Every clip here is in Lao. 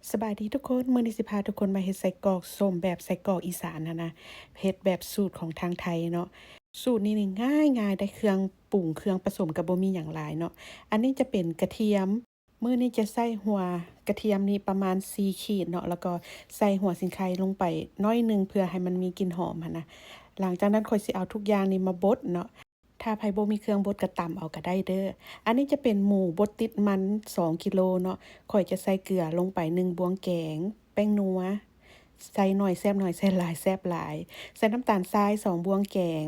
ສະບາຍດີທຸກຄົນ, ມື້ນີ້ຊິພາທຸກຄົນມາເຮັດໄສ້ກອກສົ້ມແບບໄສ້ກອກອີສານຫັ້ນນະ, ເຮັດແບບສູດຂອງທາງໄທເນາະ. ສູດນີ້ນີ້ງ່າຍໆ ໄດ້ເຄື່ອງປຸງເຄື່ອງປະສົມກໍບໍ່ມີຫຍັງຫຼາຍເນາະ. ອັນນີ້ຈະເປັນກະທຽມ, ມື້ນີ້ຈະໃສ່ຫົວກະທຽມນີ້ປະມານສີ່ຂີດເນາະ, ແລ້ວກໍໃສ່ຫົວສີໄຄລົງໄປໜ້ອຍໜຶ່ງ ເພື່ອໃຫ້ມັນມີກິ່ນຫອມຫັ້ນນະ. ຫຼັງຈາກນັ້ນຂ້ອຍຊິເອົາທຸກຢ່າງນີ້ມາບົດເນາະ. ຖ້າໃຜບໍ່ມີເຄື່ອງບົດກໍຕຳເອົາກໍໄດ້ເດີ້. ອັນນີ້ຈະເປັນໝູບົດຕິດມັນສອງກິໂລເນາະ. ຂ້ອຍຈະໃສ່ເກືອລົງໄປໜຶ່ງບ່ວງແກງ, ແປ້ງນົວ ໃສ່ໜ້ອຍແຊບໜ້ອຍ, ໃສ່ຫຼາຍແຊບຫຼາຍ, ໃສ່ນ້ຳຕານຊາຍສອງບ່ວງແກງ.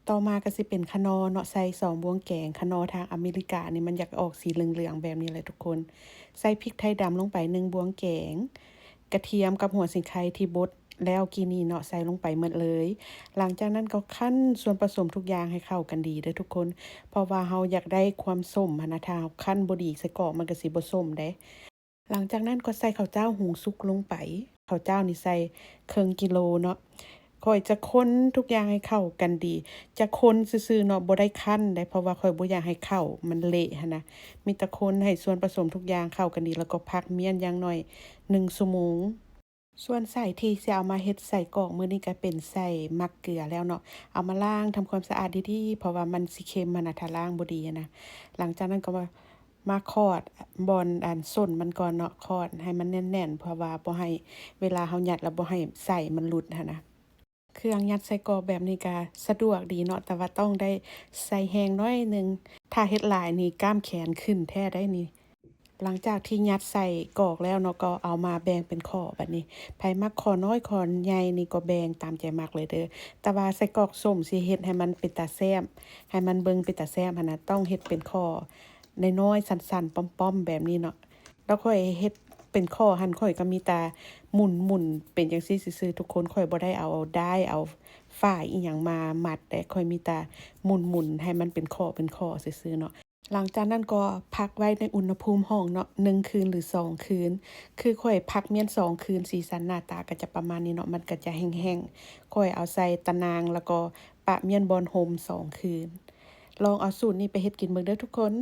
ຕໍ່ມາກໍຊິເປັນຂະໜໍ່ເນາະ, ໃສ່ສອງບ່ວງແກງ, ຂະໜໍ່ທາງອາເມລິການີ້ມັນຢາກອອກສີເຫຼືອງໆແບບນີ້ແຫຼະທຸກຄົນ. ໃສ່ພິກໄທດຳລົງໄປໜຶ່ງບ່ວງແກງ, ກະທຽມກັບຫົວສີໄຄທີ່ບົດ ແລ້ວກີ້ນີ້ເນາະ ໃສ່ລົງໄປໝົດເລີຍ. ຫຼັງຈາກນັ້ນກໍຄັ້ນສ່ວນປະສົມທຸກຢ່າງໃຫ້ເຂົ້າກັນດີເດີ້ທຸກຄົນ, ເພາະວ່າເຮົາຢາກໄດ້ຄວາມສົ້ມຫັ້ນນະ, ຖ້າເຮົາຄັ້ນບໍ່ດີ ໄສ້ກອກມັນກໍຊິບໍ່ສົ້ມເດ້. ຫຼັງຈາກນັ້ນກໍໃສ່ເຂົ້າຈ້າວຫຸງສຸກລົງໄປ, ເຂົ້າຈ້າວນີ້ໃສ່ເຄິ່ງກິໂລເນາະ. ຂ້ອຍຈະຄົນທຸກຢ່າງໃຫ້ເຂົ້າກັນດີ, ຈະຄົນຊື່ໆເນາະ, ບໍ່ໄດ້ຄັ້ນເດ້, ເພາະວ່າຂ້ອຍບໍ່ຢາກໃຫ້ເຂົ້າມັນເລະຫັ້ນນະ. ມີແຕ່ຄົນໃຫ້ສ່ວນປະສົມທຸກຢ່າງເຂົ້າກັນດີ ແລ້ວກໍພັກມ້ຽນຢ່າງໜ້ອຍໜຶ່ງຊົ່ວໂມງ. ສ່ວນໄສ້ທີ່ຊິເອົາມາເຮັດໄສ້ກອກມື້ນີ້ກໍເປັນໄສ້ໝາກເກືອແລ້ວເນາະ, ເອົາມາລ້າງທຳຄວາມສະອາດດີໆ ເພາະວ່າມັນຊິເຄັມຫັ້ນນະ ຖ້າລ້າງບໍ່ດີຫັ້ນນະ. ຫຼັງຈາກນັ້ນກໍມາ ມາຂອດບ່ອນອັນສົ້ນມັນກ່ອນເນາະ, ຂອດໃຫ້ມັນແໜ້ນໆ ເພື່ອວ່າບໍ່ໃຫ້ ເວລາເຮົາຍັດແລ້ວບໍ່ໃຫ້ໄສ້ມັນຫຼຸດຫັ້ນນະ. ເຄື່ອງຍັດໄສ້ກອກແບບນີ້ກໍສະດວກດີເນາະ, ແຕ່ວ່າຕ້ອງໄດ້ໃສ່ແຮງໜ້ອຍໜຶ່ງ, ຖ້າເຮັດຫຼາຍນີ້ກ້າມແຂນຂຶ້ນແທ້ໃດນີ້. ຫຼັງຈາກທີ່ຍັດໄສ້ກອກແລ້ວເນາະ ກໍເອົາມາແບ່ງເປັນຂໍ້. ບັດນີ້ໃຜມັກຂໍ້ນ້ອຍຂໍ້ໃຫຍ່ນີ້ກໍແບ່ງຕາມໃຈມັກເລີຍເດີ້. ແຕ່ວ່າໄສ້ກອກສົ້ມຊິເຮັດໃຫ້ມັນເປັນຕາແຊບ, ໃຫ້ມັນເບິ່ງເປັນຕາແຊບຫັ້ນນະ, ຕ້ອງເຮັດເປັນຂໍ້ນ້ອຍໆ ສັ້ນໆ ປ້ອມໆ ແບບນີ້ເນາະ. ແລ້ວຂ້ອຍເຮັດເປັນຂໍ້ຫັ້ນ ຂ້ອຍກໍມີແຕ່ໝຸນໆ ເປັນຈັ່ງຊີ້ຊື່ໆ ທຸກຄົນ. ຂ້ອຍບໍ່ໄດ້ເອົາດ້າຍ ເອົາຝ້າຍອີ່ຫຍັງມາມັດເດ້, ຂ້ອຍມີແຕ່ໝຸນໆ ໃຫ້ມັນເປັນຂໍ້ເປັນຂໍ້ຊື່ໆເນາະ. ຫຼັງຈາກນັ້ນກໍພັກໄວ້ໃນອຸນຫະພູມຫ້ອງເນາະ ໜຶ່ງຄືນ ຫຼື ສອງຄືນ. ຄືຂ້ອຍພັກມ້ຽນສອງຄືນ, ສີສັນໜ້າຕາກໍຈະປະມານນີ້ເນາະ, ມັນກໍຈະແຫ້ງໆ. ຂ້ອຍເອົາໃສ່ຕາໜ່າງ ແລ້ວກໍປະມ້ຽນບ່ອນຮົ່ມສອງຄືນ. ລອງເອົາສູດນີ້ໄປເຮັດກິນເບິ່ງເດີ້ທຸກຄົນ.